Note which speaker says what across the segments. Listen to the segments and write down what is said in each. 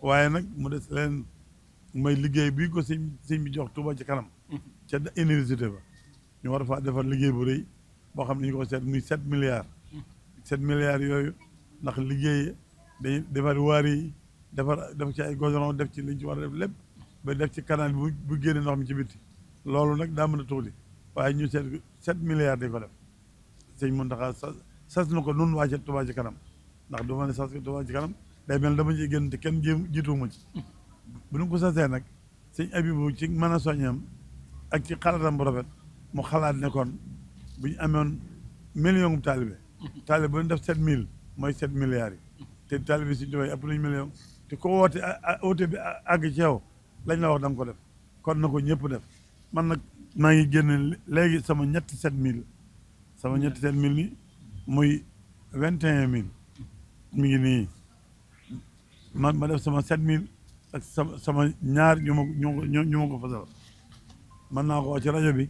Speaker 1: waaye nag mu des leen mooy liggéey bii ko sëñ bi jox Touba ci kanam ca université ba ñu war faa defar liggéey bu rëy boo xam ne ñu ko seet muy 7 milliards 7 milliards yooyu ndax liggéey dañuy defar waar yi def ci ay goudron def ci liñ ci war a def lépp ba def ci canal bi bu génne ndox mi ci bitti loolu nag daa mën a tuuti waaye ñu seet 7 milliards dañ ko def sëñ Mountakha sas na ko nun waa ca Touba ci kanam ndax du ma ne sas ko Touba ci kanam day mel dama ciy génn te kenn jiituwuma ci bu ñu ko sasee nag sëñ Abibu ci mën a soññam ak ci xalaatam bu rafet mu xalaat ne kon bu ñu amoon million bu taalibe bu ñu def 7000 mooy 7 milliards yi te taalibe si Touba ëpp nañu million te ko woote bi àgg ci yow lañ la wax da nga ko def kon na ko ñëpp def man nag maa ngi génne léegi sama ñetti 7000 ni muy 21000 mi ngi nii ma def sama 7000 ak sama ñaar ñu ma ko fasal mën naa ko wax ci rajo bi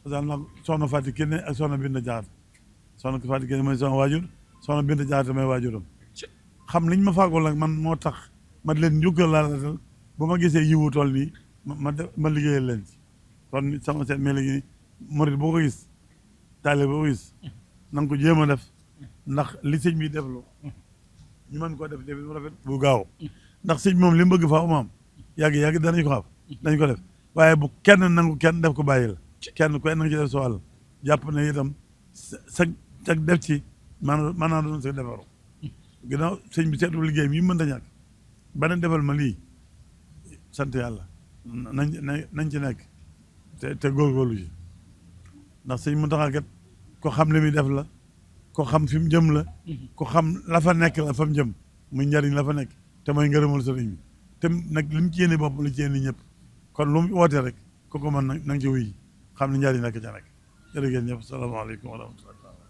Speaker 1: fasal naa soxna Fatou Kiné ak soxna Binta Diakhate soxna Fatou Kiné mooy sama waajur soxna Binta Diakhate mooy waajuram xam liñ ma fàggul nag man moo tax ma leen njukkal laa bu ma gisee yiwu tool nii ma liggéeyal leen ci kon sama 7000 léegi murid boo ko gis taale boo ko gis na nga ko jéem a def ndax li sëñ bi def loo ñu mën koo def bu rafet bu gaaw ndax sëñ moom li mu bëgg faaw maam yàgg danañ ko xam dañ ko def waaye bu kenn nangu kenn def ko bàyyi la kenn ku na nga ci def sa wàll jàpp ne itam sa def ci maanaam doon sa defaru ginnaaw sëñ bi seetu liggéey mi mën ta ñàkk beneen defal ma lii sant yàlla nañ ci nekk te góorgóorlu ci ndax sëñ Mountakha kat ko xam li muy def la ko xam fi mu jëm la ko xam la fa nekk la fa mu jëm muy njariñ la fa nekk te mooy ngërëmal sëriñ bi te nag li mu ci yéene bopp li ci yéene ñëpp kon lu mu woote rek ko mën na nga ci wuy xam ne njariñ la ka ca nekk jërë ngeen ñëpp salaamaaleykum wa rahmatulah